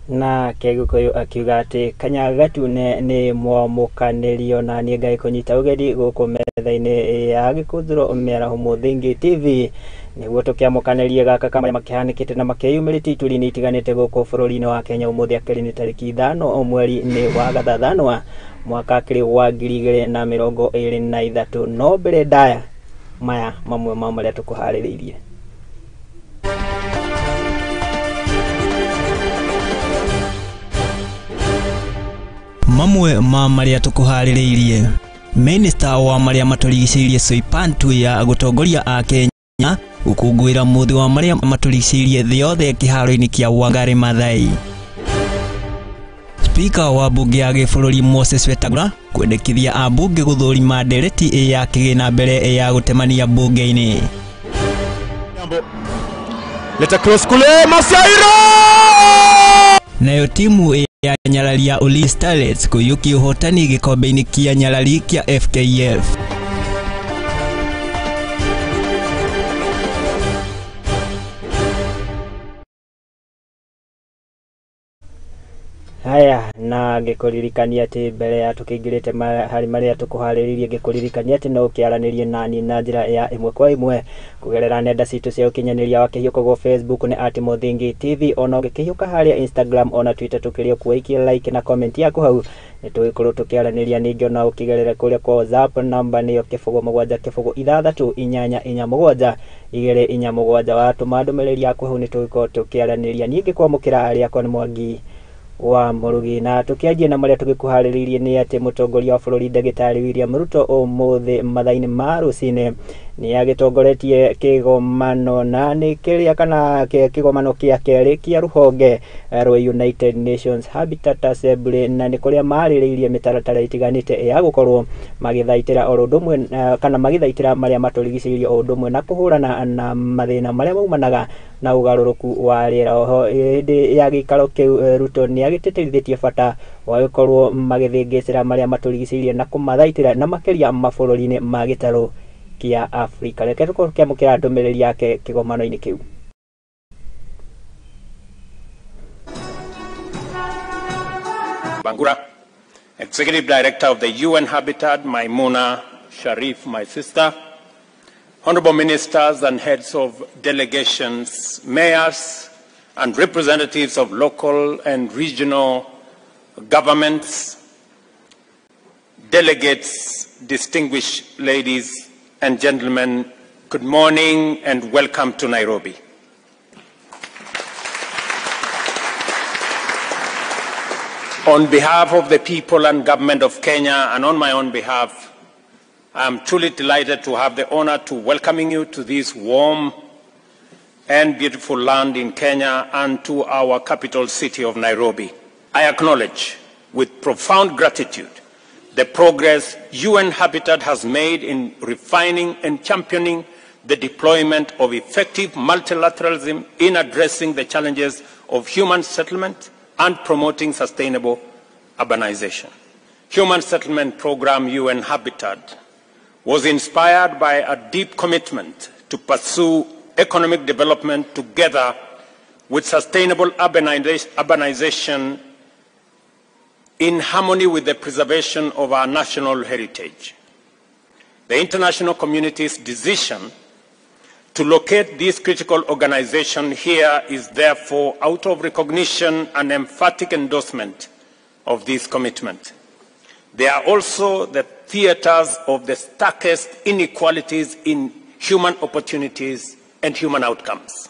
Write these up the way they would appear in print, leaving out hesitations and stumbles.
Nake Gĩkũyũ akiuga atĩ kanyaga gatune nĩ mwamũkanĩrio, na niĩ ngagĩkũnyita ũgeni gũkũ metha-inĩ ya gĩkũnzũro mĩaraho Mũthingi TV nĩguo tũkĩamũkanĩrie gaka ka marĩa makĩhanĩkĩte na makĩyumĩrĩtie ituri-inĩ itiganĩte gũkũ bũrũri-inĩ wa Kenya. Ũmũthĩ akĩrĩ nĩ tarĩki 5 mweri-inĩ wa gathathanwa mwaka akĩrĩ wa 2023. No mbere ndaya maya mamwe ma marĩa tũkũharĩrĩirie. Mamwe ma marĩa tũkũharĩrĩirie: Minista wa marĩa matũrigicĩirie Soipan Tuya gũtongoria a Kenya gũkũngũĩra mũthĩ wa marĩa matũrigicĩirie thĩ yothe kĩharo-inĩ kĩa Wangari Maathai. Spika wa mbunge ya gĩbũrũri Moses Wetangula kwendekithia ambunge gũthũrima ndereti ya kĩgĩna mbere ya gũtemania mbunge-inĩ. Leta cross kule Masairo! Nayo timu ya Nyalali ya Ulinzi Starlets kũiyũkia ũhotani gĩkombe-inĩ kĩa Nyalali kĩa FKF. Haya, na ngĩkũririkania atĩ mbere ya tũkĩingĩrĩte harĩ marĩa tũkũharĩrĩirie, ngĩkũririkania atĩ no ũkĩaranĩrie nani na njĩra ya ĩmwe kwa ĩmwe kũgerera nenda citũ cia ũkinyanĩria wa kĩhiũko gwa Facebook nĩ at Mũthingi TV, ona ũngĩkĩhiũka harĩa Instagram ona Twitter tũkĩrĩ o kuo, ikia like na comment yaku hau nĩ tũgĩkorwo tũkĩaranĩria. Ningĩ ona ũkĩgerera kũrĩa kwa WhatsApp namba nĩyo 0 7 0 6 8 4 7 2 4 7, watũma ndũmĩrĩri yaku hau nĩ tũgĩkorwo tũkĩaranĩria. Niĩ ngĩkwamũkĩra arĩa akwa nĩ Mwangi wa Mũrugi, na tũkĩanjia na marĩa tũgĩkũharĩrĩirie nĩ atĩ mũtongoria wa bũrũri ndagĩtarĩ William Ruto ũmũthĩ mathaa-inĩ ma rũcinĩ nĩ agĩtongoretie kĩgomano na nĩ kĩrĩa kana kĩgomano kĩa kerĩ kĩa rũhonge rwa United Nations Habitat Assembly, na nĩ kũrĩa marĩrĩirie mĩtaratara ĩtiganĩte ya gũkorwo magĩthaitĩra oro ũndũ ũmwe kana magĩthaitĩra marĩa matũrigicĩirie o ũndũ ũmwe na kũhũrana na mathĩna marĩa maumanaga na ũgarũrũku wa rĩera. Oho hĩndĩ ya gĩikaro kĩu Ruto nĩ agĩtĩtĩrithĩtie bata wa gũkorwo magĩthĩngĩcĩra marĩa matũrigicĩirie na kũmathaitĩra na makĩria mabũrũri-inĩ ma gĩtarũ kĩa Afrika. Reke tũkorwo tũkĩamũkĩra ndũmĩrĩri yake kĩgomano-inĩ kĩu. Bangura, Executive Director of the UN Habitat, Maimuna Sharif, my sister, Honorable Ministers and Heads of Delegations, Mayors and representatives of local and regional governments, delegates, distinguished ladies and gentlemen, good morning and welcome to Nairobi. On behalf of the people and government of Kenya and on my own behalf, I am truly delighted to have the honor to welcoming you to this warm and beautiful land in Kenya and to our capital city of Nairobi. I acknowledge with profound gratitude the progress UN Habitat has made in refining and championing the deployment of effective multilateralism in addressing the challenges of human settlement and promoting sustainable urbanization. Human Settlement Program UN Habitat was inspired by a deep commitment to pursue economic development together with sustainable urbanization in harmony with the preservation of our national heritage. The international community's decision to locate this critical organization here is therefore out of recognition and emphatic endorsement of this commitment. They are also the theaters of the starkest inequalities in human opportunities and human outcomes.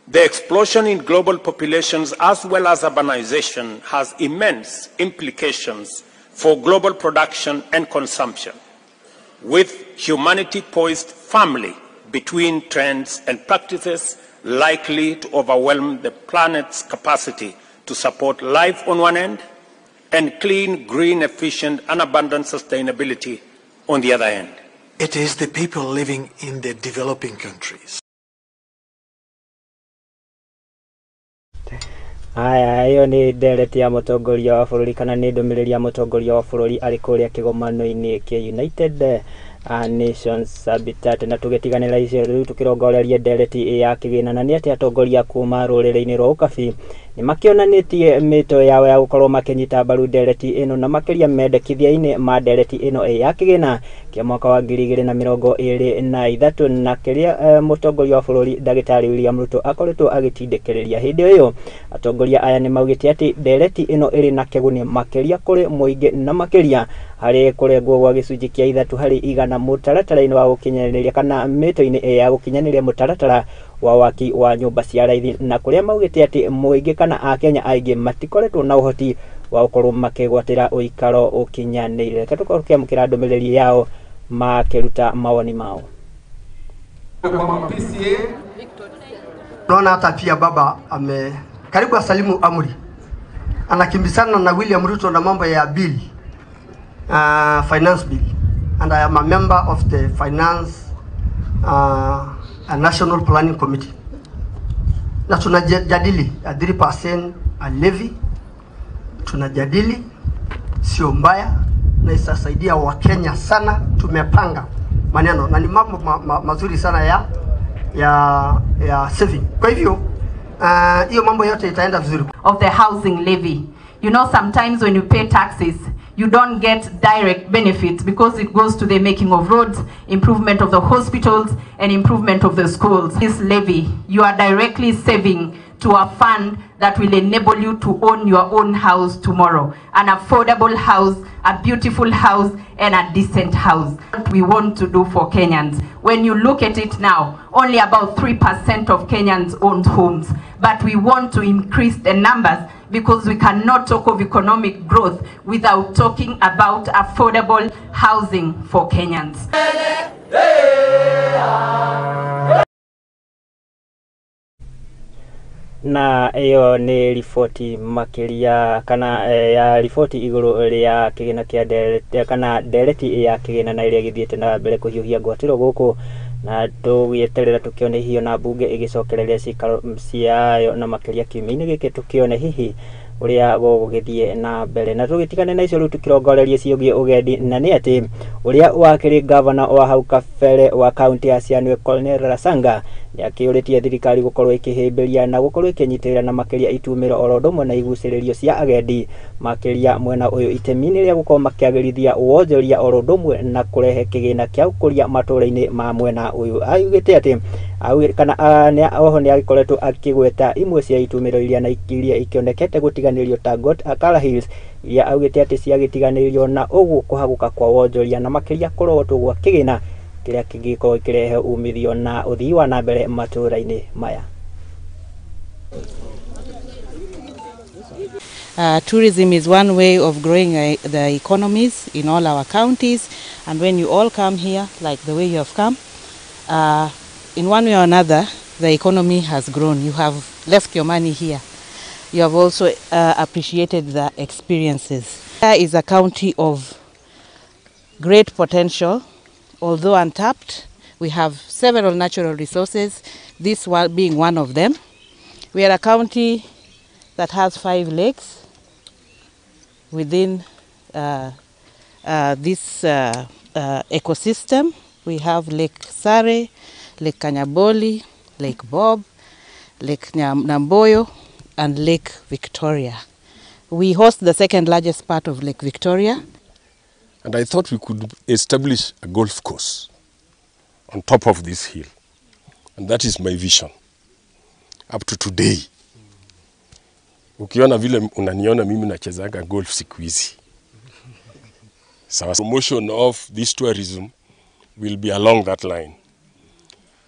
The explosion in global populations as well as urbanization has immense implications for global production and consumption, with humanity poised firmly between trends and practices likely to overwhelm the planet's capacity to support life on one end and clean, green, efficient, and abundant sustainability on the other end. It is the people living in the developing countries. Haya, ĩyo nĩ ndereti ya mũtongoria wa bũrũri kana nĩ ndũmĩrĩri ya mũtongoria wa bũrũri arĩ kũrĩa kĩgomano-inĩ kĩa United Nations Habitat. Na tũgĩtiganĩra icio rĩu tũkĩrongoreria ndereti ya kĩgĩna, na nĩ atĩ atongoria kuma rũrĩrĩ-inĩ rwa Ũkabi Nĩ makĩonanĩtie mĩto yao ya gũkorwo makĩnyita mbaru ndereti ĩno na makĩria mendekithia-inĩ ma ndereti ĩno ya kĩgĩna kĩa mwaka wa 2023 na kĩrĩa mũtongoria wa bũrũri ndagĩtarĩ William Ruto akoretwo agĩtindĩkĩrĩria. Hĩndĩ ĩyo atongoria aya nĩ maugĩte atĩ ndereti ĩno ĩrĩ na kĩguni makĩria kũrĩ mũingĩ na makĩria harĩ kũrengwo gwa gĩcunjĩ kĩa 3% mũtaratara-inĩ wa gũkinyanĩria kana mĩto-inĩ ya gũkinyanĩria mũtaratara wa waki wa nyũmba cia raithi, na kũrĩa maugĩte atĩ mũingĩ kana akenya aingĩ matikoretwo na ũhoti wa gũkorwo makĩgwatĩra ũikaro ũkinyanĩire. Reke tũkorwo tũkĩamũkĩra ndũmĩrĩri yao makĩruta mawoni mao. Unaona hata pia baba ame karibu asalimu amri, anakimbizana na William Ruto na mambo ya bill, finance bill, and I am a member of the finance National Planning Committee, na tunajadili 3% levy, tunajadili, sio mbaya na itasaidia Wakenya sana. Tumepanga maneno na ni mambo mazuri sana ya saving. Kwa hivyo hiyo mambo yote itaenda vizuri. Of the housing levy. You know, sometimes when you pay taxes, you don't get direct benefits because it goes to the making of roads, improvement of the hospitals, and improvement of the schools. This levy, you are directly saving to a fund that will enable you to own your own house tomorrow. An affordable house, a beautiful house, and a decent house. What we want to do for Kenyans. When you look at it now, only about 3% of Kenyans own homes. But we want to increase the numbers because we cannot talk of economic growth without talking about affordable housing for Kenyans. Na iyo nĩ riboti makĩria kana ya riboti igũrũ rĩa kĩgĩna kĩa ndereti kana ndereti ya kĩgĩna na ĩrĩa ĩgĩthiĩte na mbere kũhiũhia ngwatĩro gũkũ, na tũgĩeterera tũkĩone hihi na mbunge ĩgĩcokereria ciikaro ciayo na makĩria kiumia-inĩ gĩkĩ tũkĩone hihi ũrĩa gũgũgĩthiĩ na mbere. Na tũgĩtigane na icio rĩu tũkĩrongorerie ciĩgiĩ ũgendi, na nĩ atĩ ũrĩa wakĩrĩ gavana wa hau kabere wa kaunti ya Siaya Cornel Rasanga nĩ akĩũrĩtie thirikari gũkorwo ĩkĩhĩmbĩria na gũkorwo ĩkĩnyitĩrĩra na makĩria itumĩro oro ũndũ ũmwe na igucĩrĩrio cia agendi makĩria mwena ũyũ itemi-inĩ rĩa gũkorwo makĩagĩrithia wonjoria oro ũndũ ũmwe na kũrehe kĩgĩna kĩa ũkũria matũũra-inĩ ma mwena ũyũ. Augĩte atĩ kana oho nĩ agĩkoretwo akĩgweta imwe cia itumĩro iria na iria ikĩonekete gũtiganĩrio ta Got Akala Hills iria augĩte atĩ ciagĩtiganĩrio na ũguo kũhagũka kwa wonjoria na makĩria kũrogotwo gwa kĩgĩna kĩrĩa kĩngĩkorwo kĩrehe umithio na ũthii wa na mbere matũũra-inĩ maya. Tourism is one way of growing the economies in all our counties, and when you all come here, like the way you have come, in one way or another, the economy has grown. You have left your money here. You have also appreciated the experiences. Here is a county of great potential, although untapped. We have several natural resources, this one being one of them. We are a county that has 5 lakes within this ecosystem. We have Lake Sare, Lake Kanyaboli, Lake Bob, Lake Namboyo, and Lake Victoria. We host the second largest part of Lake Victoria. And I thought we could establish a golf course on top of this hill. And that is my vision up to today. Ukiona vile unaniona mimi nachezaga golf siku hizi. So promotion of this tourism will be along that line.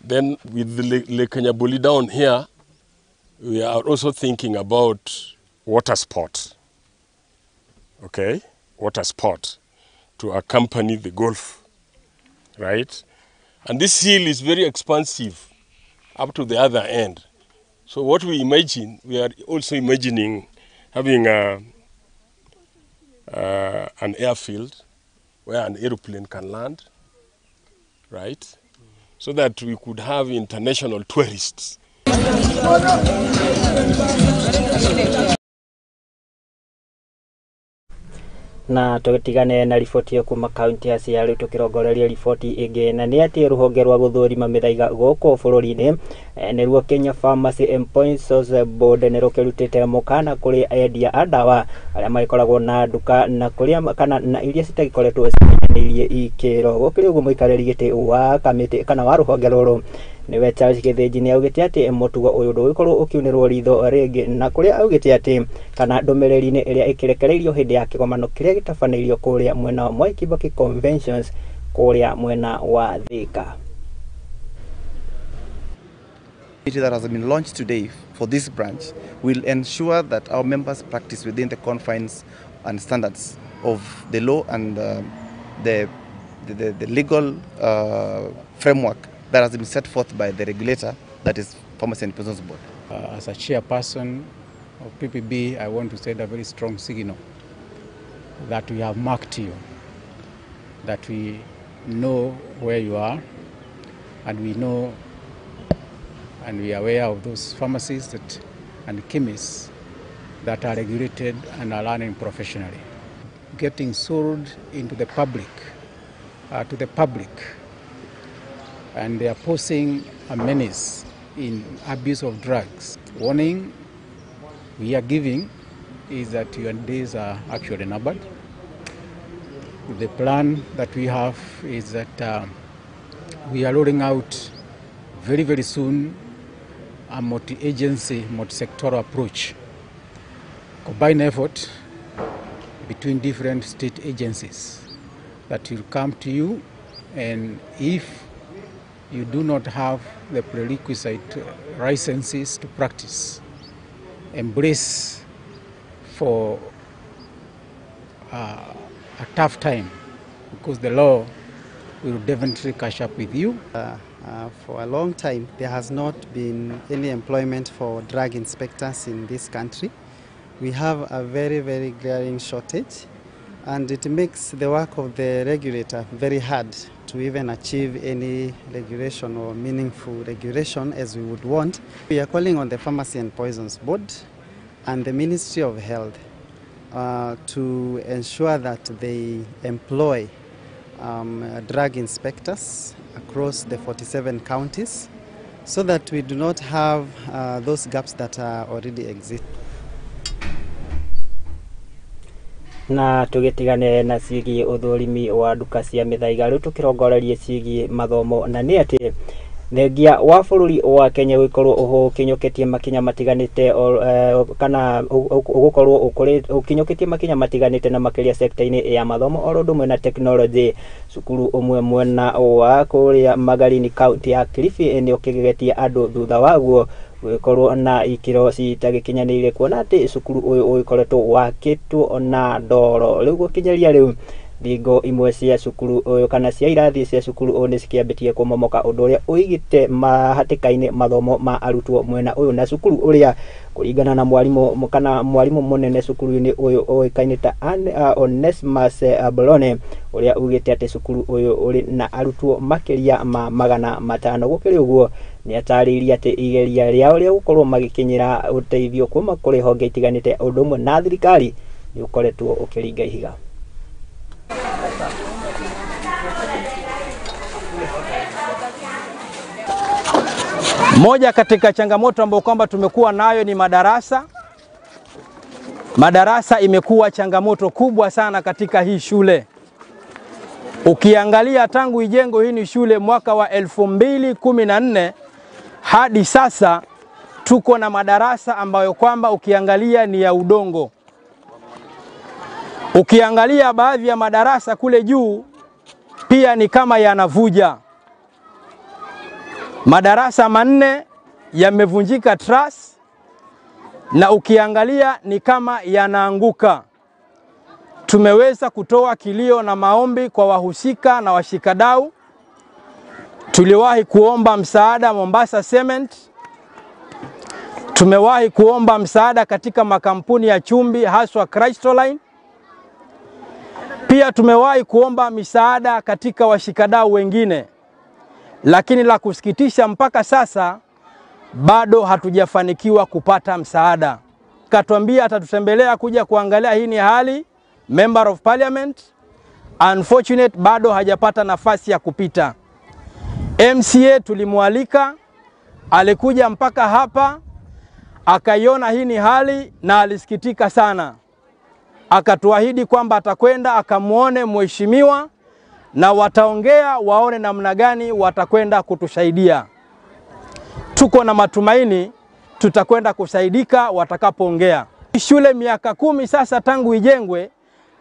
Then with the Lake Kanyaboli down here, we are also thinking about water sport. Okay, water sport to accompany the golf, right? And this hill is very expansive up to the other end. So what we imagine, we are also imagining having an airfield where an aeroplane can land, right? So that we could have international tourists. Na tũtigane na riboti ĩyo kuma kaunti ya Siaya rĩu tũkĩrongoreria riboti ĩngĩ, na nĩ atĩ rũhonge rwa gũthũrima mĩthaiga gũkũ bũrũri-inĩ nĩruo Kenya Pharmacy and Poisons Board nĩ rũkĩrutĩte mũkana kũrĩ endia a ndawa arĩa magĩkoragwo na nduka na kũrĩa kana na iria citagĩkoretwo cikinyanĩirie ikĩro. Gũkĩrĩ ũguo, mũikarĩri gĩtĩ wa kamĩtĩ kana wa rũhonge rũrũ nĩwe Charles Gĩthĩnji nĩ augĩte atĩ mũtugo ũyũ ndũgũkorwo ũkiunĩrwo ritho rĩngĩ, na kũrĩa augĩte atĩ kana ndũmĩrĩri-inĩ ĩrĩa ĩkĩrekereirio hĩndĩ ya kĩgomano kĩrĩa gĩtabanĩirio kũrĩa mwena wa Mwai Kibaki Conventions kũrĩa mwena wa Thika. That has been launched today for this branch will ensure that our members practice within the confines and standards of the law and the legal framework that has been set forth by the regulator, that is Pharmacy and Poisons Board. As a chairperson of PPB, I want to send a very strong signal that we have marked you, that we know where you are, and we know and we are aware of those pharmacies that, and chemists that are regulated and are running professionally. Getting sold into the public, to the public, and they are posing a menace in abuse of drugs. Warning we are giving is that your days are actually numbered. The plan that we have is that we are rolling out very, very soon a multi-agency, multi-sectoral approach, combined effort between different state agencies that will come to you, and if you do not have the prerequisite licenses to practice, embrace for a tough time, because the law will definitely catch up with you. For a long time, there has not been any employment for drug inspectors in this country. We have a very, very glaring shortage, and it makes the work of the regulator very hard to even achieve any regulation or meaningful regulation as we would want. We are calling on the Pharmacy and Poisons Board and the Ministry of Health to ensure that they employ drug inspectors across the 47 counties so that we do not have those gaps that already exist. Na tũgĩtigane na ciĩgiĩ ũthũrimi wa nduka cia mĩthaiga rĩu tũkĩrongorerie ciĩgiĩ mathomo, na nĩ atĩ thengia wa bũrũri wa Kenya gũkorwo ũkinyũkĩtie makinya matiganĩte kana ũgũkorwo ũkinyũkĩtie makinya matiganĩte na makĩria sekta-inĩ ya mathomo oro ũndũ ũmwe na tekinoronjĩ. Cukuru ũmwe mwena wa kũrĩa Magarini kaunti ya Kilifi nĩ ũkĩgegetie andũ thutha waguo gũgĩkorwo na ikĩro citagĩkinyanĩire, kuona atĩ cukuru ũyũ ũgĩkoretwo wakĩtwo na ndoro. Rĩu gũkinyĩria rĩu thingo imwe cia cukuru ũyũ kana cia irathi cia cukuru ũyũ nĩ cikĩambĩtie kũmomoka, ũndũ ũrĩa ũigĩte mahatĩka-inĩ mathomo ma arutwo mwena ũyũ na cukuru ũrĩa kũringana na mwarimũ kana mwarimũ mũnene cukuru-inĩ ũyũ ũĩkaine ta Onesmus Bolone ũrĩa ugĩte atĩ cukuru ũyũ ũrĩ na arutwo makĩria ma 500. Gũkĩrĩ ũguo nĩ atarĩirie atĩ igeria rĩao rĩa gũkorwo magĩkinyĩra ũteithio kuma kũrĩ honge itiganĩte ũndũ ũmwe na thirikari nĩ ũkoretwo ũkĩringa ihiga. Moja katika changamoto ambayo kwamba tumekuwa nayo ni madarasa. Madarasa imekuwa changamoto kubwa sana katika hii shule. Ukiangalia tangu ijengo hii ni shule mwaka wa 2014 hadi sasa tuko na madarasa ambayo kwamba ukiangalia ni ya udongo. Ukiangalia baadhi ya madarasa kule juu pia ni kama yanavuja. Madarasa 4 yamevunjika truss na ukiangalia ni kama yanaanguka. Tumeweza kutoa kilio na maombi kwa wahusika na washikadau. Tuliwahi kuomba msaada Mombasa Cement. Tumewahi kuomba msaada katika makampuni ya chumvi haswa Crystalline. Pia tumewahi kuomba misaada katika washikadau wengine. Lakini la kusikitisha mpaka sasa bado hatujafanikiwa kupata msaada. Katuambia atatutembelea kuja kuangalia hii ni hali. Member of Parliament, unfortunate bado hajapata nafasi ya kupita. MCA tulimwalika, alikuja mpaka hapa, akaiona hii ni hali na alisikitika sana. Akatuahidi kwamba atakwenda akamuone mheshimiwa na wataongea waone namna gani watakwenda kutusaidia. Tuko na matumaini tutakwenda kusaidika watakapoongea. Shule miaka 10 sasa tangu ijengwe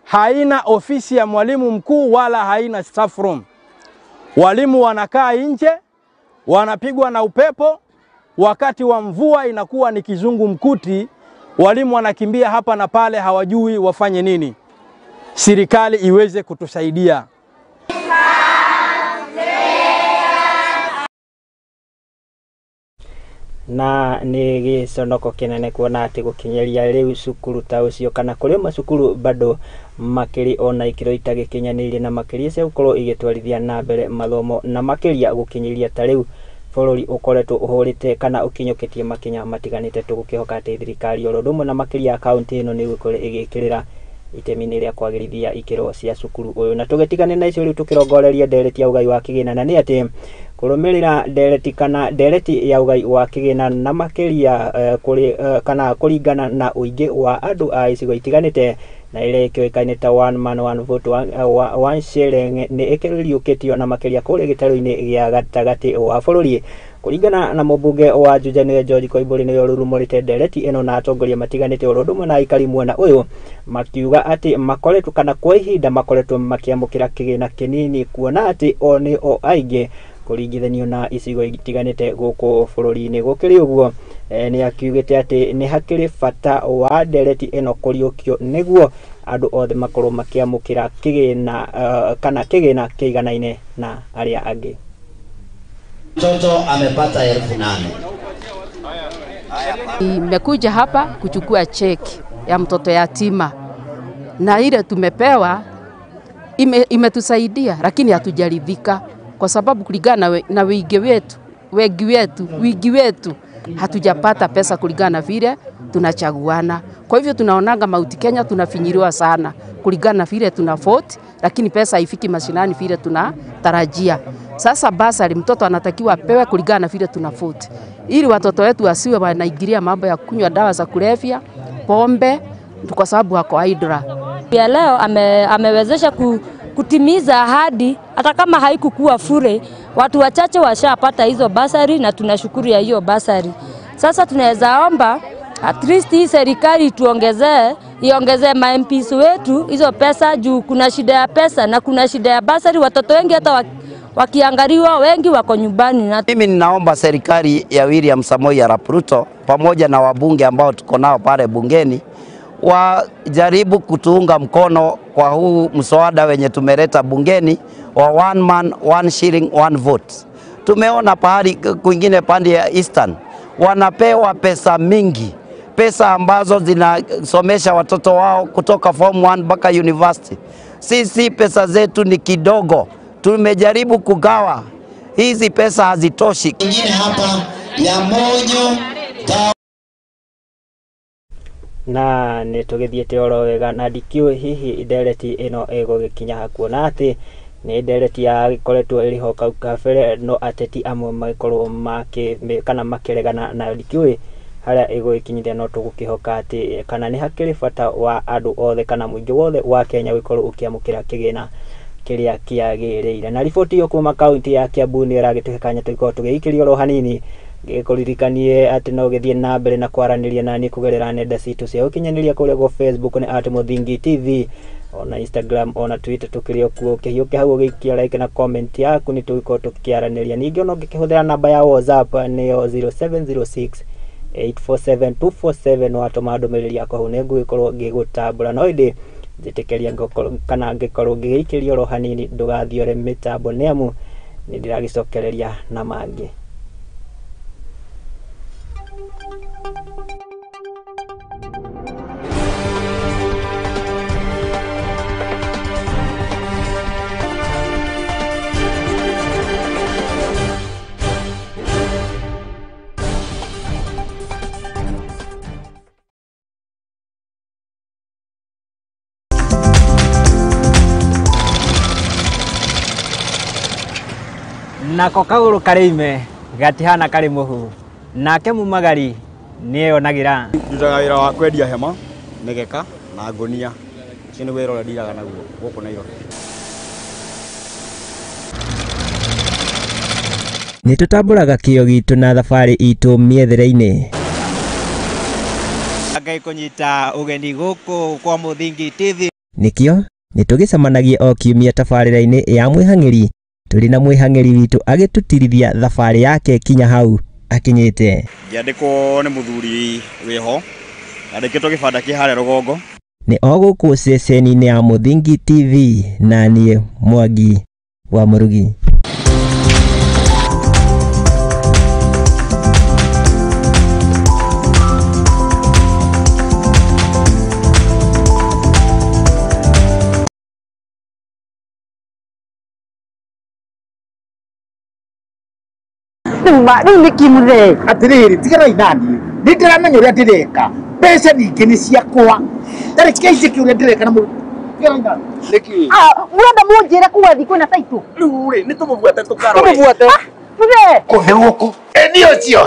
haina ofisi ya mwalimu mkuu wala haina staff room. Walimu wanakaa nje, wanapigwa na upepo, wakati wa mvua inakuwa ni kizungumkuti, walimu wanakimbia hapa na pale, hawajui wafanye nini. Serikali iweze kutusaidia. Na nĩ gĩconoko kĩnene kuona atĩ gũkinyĩria rĩu cukuru ta ũcio kana kũrĩ macukuru bado makĩrĩ ona ikĩro itagĩkinyanĩirie na makĩria cia gũkorwo igĩtwarithia na mbere mathomo na makĩria gũkinyĩria ta rĩu bũrũri ũkoretwo ũhũrĩte kana ũkinyũkĩtie makinya matiganĩte. Tũgũkĩhoka atĩ thirikari oro ũndũ ũmwe na makĩria kaunti ĩno nĩ ĩgũkorwo ĩgĩkĩrĩra itemi-inĩ rĩa kwagĩrithia ikĩro cia cukuru ũyũ. Na tũgĩtigane na icio rĩu tũkĩrongoreria ndereti ya ũgai wa kĩgĩna, na nĩ atĩ kũrũmĩrĩra ndereti kana ndereti ya ũgai wa kĩgĩna na makĩria kana kũringana na ũingĩ wa andũ a icigo itiganĩte na ĩrĩa ĩkĩũĩkaine ta one man one vote one shilling nĩ ĩkĩriũkĩtio na makĩria kũrĩa gĩtarũ-inĩ gĩa gatagatĩ wa bũrũri. Kũringana na mũmbunge wa Juja nĩwe George Koimbũri nĩwe ũrurumũrĩte ndereti ĩno na atongoria matiganĩte oro ũndũ ũmwe na aikari mwena ũyũ makiuga atĩ makoretwo kana kwa ihinda makoretwo makĩamũkĩra kĩgĩna kĩnini kuona atĩ o nĩ o aingĩ kũringithanio na icigo itiganĩte gũkũ bũrũri-inĩ. Gũkĩrĩ ũguo nĩ akiugĩte atĩ nĩ hakĩrĩ bata wa ndereti ĩno kũriũkio nĩguo andũ othe makorwo makĩamũkĩra kĩgĩna kana kĩgĩna kĩiganaine na arĩa angĩ. Mtoto amepata 8,000. Nimekuja hapa kuchukua cheki ya mtoto yatima na ile tumepewa imetusaidia, lakini hatujaridhika kwa sababu kulingana na wingi wetu hatujapata pesa kulingana na vile tunachaguana. Kwa hivyo tunaonaga Mount Kenya tunafinyiriwa sana kulingana na vile tuna vote, lakini pesa haifiki mashinani vile tunatarajia. Sasa basari mtoto anatakiwa apewe kulingana na vile tuna vote, ili watoto wetu wasiwe wanaingilia mambo ya kunywa dawa za kulevya, pombe, kwa sababu wako idle. Ya leo amewezesha kutimiza ahadi, hata kama haikukuwa fure, watu wachache washapata hizo basari na tunashukuru ya hiyo basari. Sasa tunaweza omba at least hii serikali tuongezee, iongezee ma MPs wetu hizo pesa juu kuna shida ya pesa na kuna shida ya basari. Watoto wengi hata wakiangaliwa wengi wako nyumbani. Na mimi ninaomba serikali ya William Samoei Arap Ruto pamoja na wabunge ambao tuko nao pale bungeni wajaribu kutuunga mkono kwa huu mswada wenye tumeleta bungeni wa one man one shilling one vote. Tumeona pahali kwingine pande ya Eastern wanapewa pesa mingi, pesa ambazo zinasomesha watoto wao kutoka form 1 mpaka university. Sisi pesa zetu ni kidogo, tumejaribu kugawa hizi pesa, hazitoshi. Nyingine hapa ya Monyo na nĩ tũgĩthiĩte oro wega na ndikĩũĩ hihi ndereti ĩno ĩgũgĩkinya hakuona atĩ nĩ ndereti yagĩkoretwo ĩrĩ ho kau kabere no ateti amwe magĩkorwo kana makĩregana nayo. Ndikĩũĩ harĩa ĩgũgĩkinyithia, no tũgũkĩhoka atĩ kana nĩ hakĩrĩ bata wa andũ othe kana mũingĩ wothe wa Kenya gũkorwo ũkĩamũkĩra kĩgĩna kĩrĩa kĩagĩrĩire. Na riboti ĩyo kuma kaunti ya Kiambu nĩ ĩragĩtũhe kanya tũgĩkorwo tũgĩikĩria oro hanini ngĩkũririkanie atĩ no ũgĩthiĩ na mbere na kwaranĩria nani kũgerera nenda citũ cia ũkinyanĩria kũrĩa gwa Facebook nĩ at Muthingi TV, ona Instagram ona Twitter tũkĩrĩ o kuo. Ũkĩhiũke hau ũgĩikia like na comment yaku nĩ tũgĩkorwo tũkĩaranĩria. Ningĩ ona ũngĩkĩhũthĩra namba ya WhatsApp nĩyo 0706 847 247 watũma ndũmĩrĩri yakwa hau nĩngũgĩkorwo ngĩgũtambũra. No ĩndĩ njĩtĩkĩria kana ngĩkorwo ngĩgĩikĩria oro hanini ndũgathiore mĩtambo nĩ amu nĩ ndĩragĩcokereria na mangĩ. Nako kagũrũ karĩime gatihana karĩ mũhu nake mumagari nĩeyonagira. Ndutaga wĩra wa kwendia hema, mĩgeka na ngũnia. Ũcio nĩguo wĩra ũrĩa ndiraga naguo gũkũ Nairobi. Nĩtũtambũraga kĩo gitũ na thabarĩ itũ mĩethere-inĩ. Ngai kũnyita ũgeni gũkũ kwa Mũthingi TV. Nĩkĩo nĩtũgĩcemanagia o kiumia tabarĩra-inĩ ya mwĩhang'ĩri tũrĩ na mwĩhang'ĩri witũ agĩtũtirithia thabarĩ yake kinya hau akinyĩte. Ngĩandĩkwo nĩ mũthuri wĩho, andĩkĩtwo gĩbanda kĩ harĩa rũgongo. Nĩ o gũkũ ceceni-inĩ ya Mũthingi TV na niĩ Mwangi wa Mũrugi. Rĩu nĩ kĩmũthee atĩrĩrĩ tigarai naniĩ nĩ ndĩramenya ũrĩa ndĩreka mbeca ningĩ nĩ ciakwa ndarĩ kĩaici ũrĩa ndĩreka na tigarai naniĩ nĩkĩ mũrenda mũnjĩre kuga thiĩ kwĩna taitũ rĩu rĩ nĩ tũmũbuate tũkarore tũmũbuate mũthee kũ nĩ gũkũ nĩ ũcio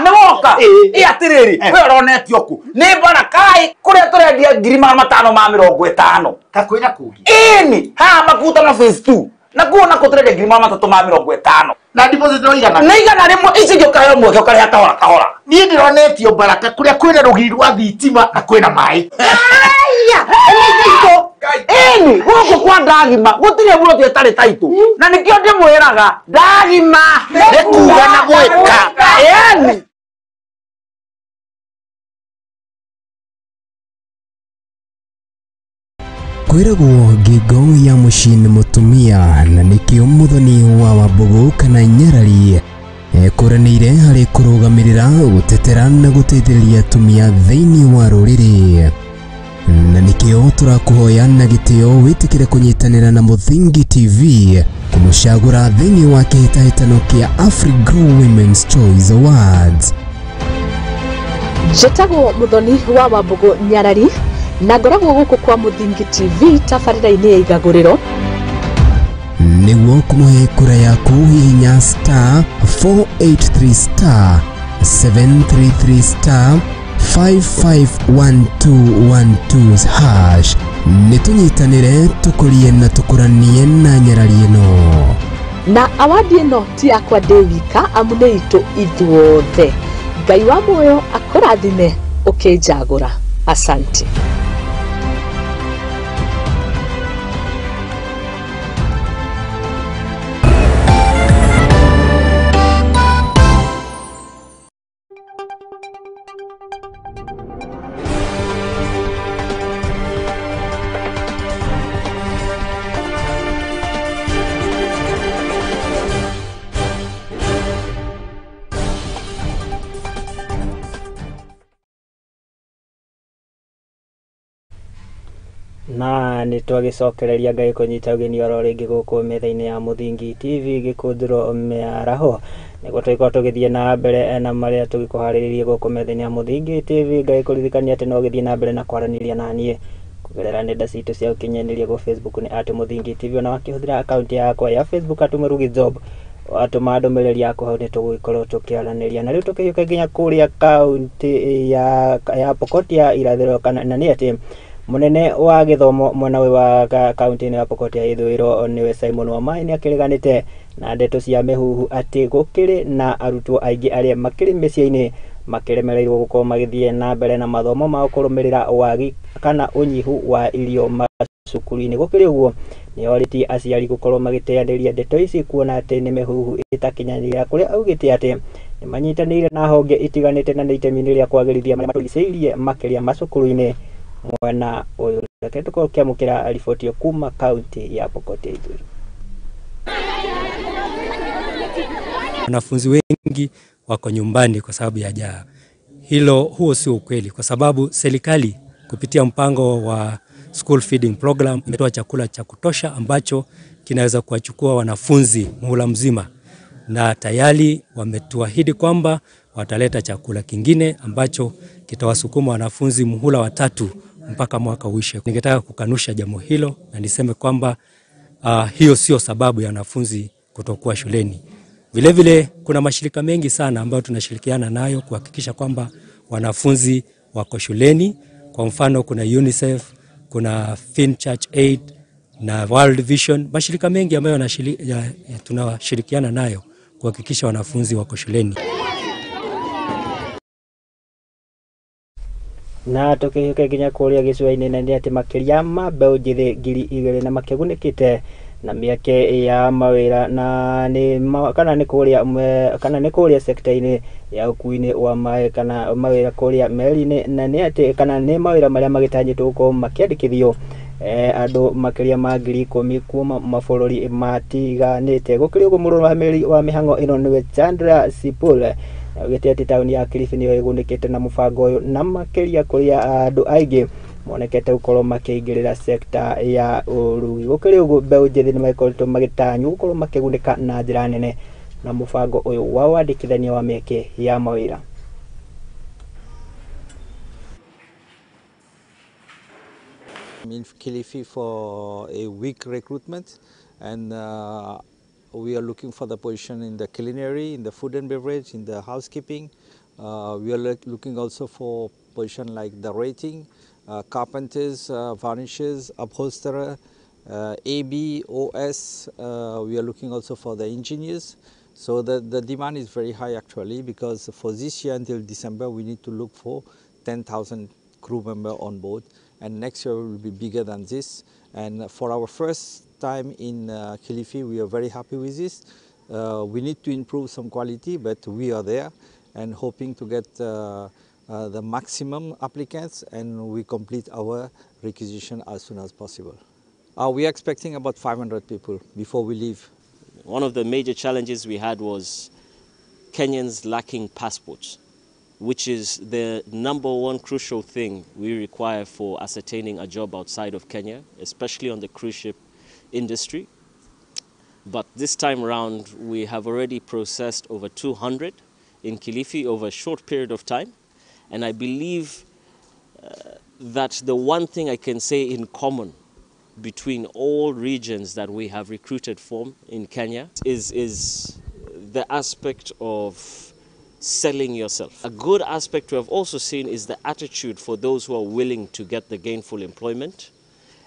nĩ woka ĩ atĩrĩrĩ we ũronetio kũ nĩ Barakai kũrĩa tũrendia 550 ta kwĩna kũngĩ ĩni haha makuta na phase 2 na kuo na kũtũrendia 350 na deposit no igana nĩ igana rĩmwe ici ingĩ ũkaheo mweke ũkarĩha kahora kahora niĩ ndĩronetio Baraka kũrĩa kwĩna rũgiri rwa thitima na kwĩna maĩ aya ĩni gũkũ kwa ndagima gũtirĩ mũndũ ĩtarĩ taitũ na nĩkĩo ndĩmwĩraga ndagima nĩ kuga na gwĩka ĩni. Kwĩragwo ngingo ya mũciĩ nĩ mũtumia na nĩkĩo Muthoni wa Wambugu kana Nyarari ekũranĩire harĩ kũrũgamĩrĩra gũtetera na gũteithĩrĩria atumia thĩinĩ wa rũrĩrĩ na nĩkĩo tũrakũhoya na gĩtĩo wĩtĩkĩre kũnyitanĩra na Mũthingi TV kũmũcagũra thĩinĩ wa kĩhĩtahĩtano kĩa AfriGrow Women's Choice Awards. Njĩtagwo Muthoni wa Wambugu Nyarari na ngoragwo gũkũ kwa Mũthingi TV tabarĩra-inĩ ya igagũrĩro. Nĩguo kũmũhe kura yaku hihinya star 483 star 733 star 551212 hash. Nĩtũnyitanĩre tũkũrie na tũkũranie na nyarari ĩno. Na awadi ĩno ti yakwa ndĩ wika amu nĩ itũ ithuothe. Ngai wa muoyo akũrathime ũkĩnjagũra. Asante. Na nĩ twagĩcokereria Ngai kũnyita ũgeni oro rĩngĩ gũkũ metha-inĩ ya Mũthingi TV gĩkũnjĩrwo mĩaraho nĩguo tũgĩkorwo tũgĩthiĩ na mbere na marĩa tũgĩkũharĩrĩirie gũkũ metha-inĩ ya Mũthingi TV. Ngai kũririkania atĩ no ũgĩthiĩ na mbere na kwaranĩria na niĩ kũgerera nenda citũ cia ũkinyanĩria gũ Facebook nĩ @Mũthingi TV ona wakĩhũthĩra akaunti yakwa ya Facebook @Mũrugi Job watũma ndũmĩrĩri yaku hau nĩ tũgũgĩkorwo tũkĩaranĩria. Na rĩu tũkĩhiũka nginya kũrĩa kaunti ya Pokot ya irathĩro kana na nĩ atĩ munene wa gĩthomo mwena ũyũ wa kaunti-inĩ ya Pokot ya ithũĩro nĩwe Simon Wamaĩ nĩ akĩreganĩte na ndeto cia mĩhuhu atĩ gũkĩrĩ na arutwo aingĩ arĩa makĩrĩ mĩciĩ-inĩ makĩremereirwo gũkorwo magĩthiĩ na mbere na mathomo mao kũrũmĩrĩra wagi kana ũnyihu wa irio macukuru-inĩ. Gũkĩrĩ ũguo nĩ orĩtie aciari gũkorwo magĩteanĩria ndeto ici kuona atĩ nĩ mĩhuhu ĩtakinyanĩire kũrĩa augĩte atĩ nĩ manyitanĩire na honge itiganĩte na nĩ itemi-inĩ rĩa kwagĩrithia marĩa matũrigicĩirie makĩria macukuru-inĩ mwena ũyũ. Reke tũkorwo tũkĩamũkĩra riboti ĩyo kuma kaunti ya Pokot ya ithũĩro. Wanafunzi wengi wako nyumbani kwa sababu ya njaa. Hilo huo sio ukweli, kwa sababu serikali kupitia mpango wa school feeding program imetoa chakula cha kutosha ambacho kinaweza kuwachukua wanafunzi muhula mzima, na tayari wametuahidi kwamba wataleta chakula kingine ambacho kitawasukuma wanafunzi muhula wa 3 mpaka mwaka uishe. Ningetaka kukanusha jambo hilo na niseme kwamba hiyo sio sababu ya wanafunzi kutokuwa shuleni. Vilevile kuna mashirika mengi sana ambayo tunashirikiana nayo kuhakikisha kwamba wanafunzi wako shuleni. Kwa mfano kuna UNICEF, kuna Finn Church Aid na World Vision, mashirika mengi ambayo tunashirikiana nayo kuhakikisha wanafunzi wako shuleni. Na tukihiũka nginya kũrĩa gĩcũa-inĩ na nĩ atĩ makĩria ma mbeũ njĩthĩ 2000 na makĩgunĩkĩte na mĩeke ya mawĩra na nĩ kana nĩ kũrĩa kana nĩ kũrĩa sekta-inĩ ya ũkuui-inĩ wa maĩ kana mawĩra kũrĩa meri-inĩ na nĩ atĩ kana nĩ mawĩra marĩa magĩtanyĩtwo gũkorwo makĩandĩkithio andũ makĩria ma 10,000 kuma mabũrũri matiganĩte. Gũkĩrĩ ũguo mũrũgamĩrĩri wa mĩhang'o ĩno nĩwe Chandra Sipul augĩte atĩ taũni ya Kilifi nĩyo ĩgunĩkĩte na mũbango ũyũ na makĩria kũrĩa andũ aingĩ monekete gũkorwo makĩingĩrĩra sekta ya ũrugi. Gũkĩrĩ ũguo mbeũ njĩthĩ nĩmakoretwo magĩtanywo gũkorwo makĩgunĩka na njĩra nene na mũbango ũyũ wa wandĩkithania wa mĩeke ya mawĩra. I'm in Kilifi for a week recruitment, and we are looking for the position in the culinary, in the food and beverage, in the housekeeping. We are looking also for position like the rating, carpenters, varnishes, upholsterer, AB, OS. We are looking also for the engineers. So the demand is very high actually, because for this year until December we need to look for 10,000 crew member on board, and next year will be bigger than this. And for our first time in Kilifi, we are very happy with this. We need to improve some quality, but we are there and hoping to get the maximum applicants, and we complete our requisition as soon as possible. We are expecting about 500 people before we leave. One of the major challenges we had was Kenyans lacking passports, which is the number one crucial thing we require for ascertaining a job outside of Kenya, especially on the cruise ship industry. But this time round, we have already processed over 200 in Kilifi over a short period of time. And I believe that the one thing I can say in common between all regions that we have recruited from in Kenya is the aspect of selling yourself. A good aspect we have also seen is the attitude for those who are willing to get the gainful employment,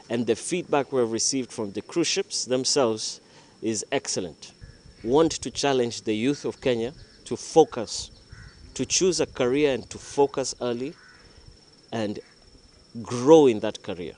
and the feedback we have received from the cruise ships themselves is excellent. Want to challenge the youth of Kenya to focus, to choose a career and to focus early and grow in that career.